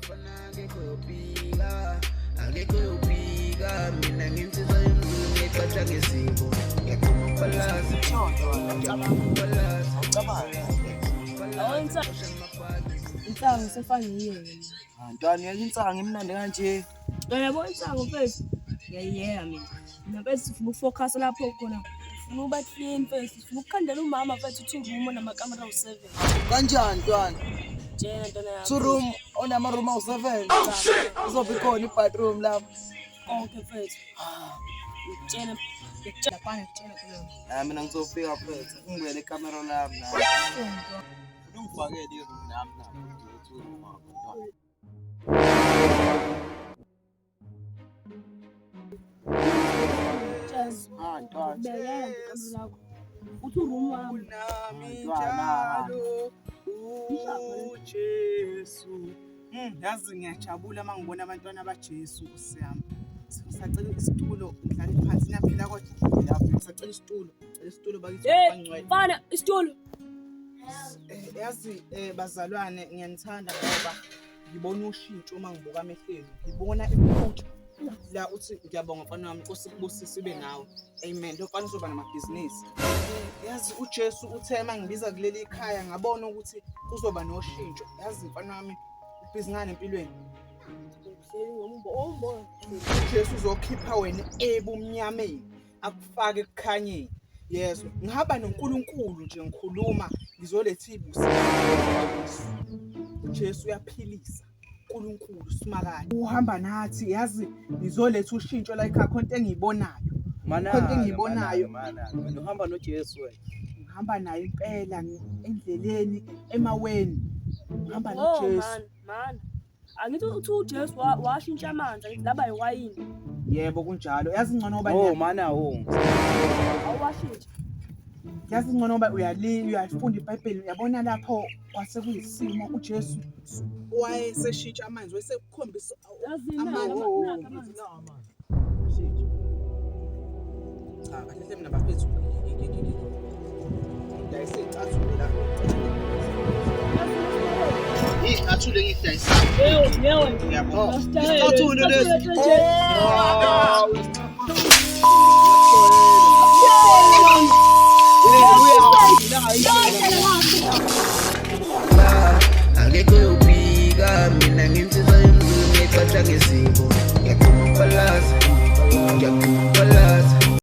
Bafana akekho yophika, akekho yophika. Mina nginsizwa yomzulu ngiyixatsha ngesiko. Ngiyaqhuma umfalazi, ngiyaqhuma umfalazi. Awonsa insangu sefane ngiyeke mina. Ah, Ntwana uyeke insangu imnandi kanje. Uyabo insangu mfethu? Ngiyayiyeka mina. Mina mfethu sifuna ukufocus lapho khona. Sifuna ukuba clean mfethu. Sifuna ukukhandela umama mfethu two room onamakamera awu-7. Kanjani ntwana? Tshena ntwana yami. Two room onama room awu-7. Izobe ikhona i-bathroom lapho. Konke mfethu. Ngikutshela ngikutshela bana ngikutshela ntwana. Ah mina ngizofika mfethu. Ungibuyele ekamero lami la. Ungifakele i-room nami nakho two room wakho ntwana. Jesu. Ah ntwana. Bekela ikamero lakho. Uthi uroom wami. Nami Ntwana. njalo uJesu. Yazi ngiyajabula uma ngibona abantwana baJesu Nkosi yami. Sacela isitulo ngihlale phansi niyaphila kodwa. Sacela isitulo, cela isitulo bakithi Hey, bangcwele. mfana isitulo. Yazi bazalwane ngiyanithanda ngoba ngibona ushintsho uma ngibuka amehlweni. Ngibona ifuture. La uthi ngiyabonga mfana wami Nkosi ikubusise ibe nawe. Amen. Lo mfana uzoba namabhizinisi. Yazi uJesu uthe uma ngibiza kuleli khaya ngabona ukuthi kuzoba noshintsho. Yazi mfana wami ubhizi ngani empilweni? Ngihleli ngombo. uJesu uzokhipha wena ebumnyameni akufake ekukhanyeni. Yezwa, ngihamba noNkulunkulu nje ngikhuluma ngizoletha izibusiso. uJesu uyaphilisa. uNkulunkulu simakade. Uhamba nathi yazi ngizoletha ushintsho la ekhaya khonto engiyibonayo. Mana. Khonto engiyibonayo. Mana. Wena uhamba noJesu wena. Ngihamba naye impela endleleni emaweni. Ngihamba Oh noJesu. man, man. Angithi uthi uJesu washintsha amanzi angithi laba yiwayini. Yebo kunjalo. Yazi ngcono ngoba Oh mana oh. Awuwashintsha. Yazi ngcono ngoba uyalifunda iBhayibheli uyabona lapho kwase kuyisimo uJesu wayeseshintsha amanzi wayesekukhombisa Yazi amanzi. naka amanzi. Cha kahle hle mina bafethu ngidayisa iy'cathulo la. Iy'cathulo engiyidayisayo. Yebo, yebo. Uyabona? Isicathulo lesi. lesi. Oh.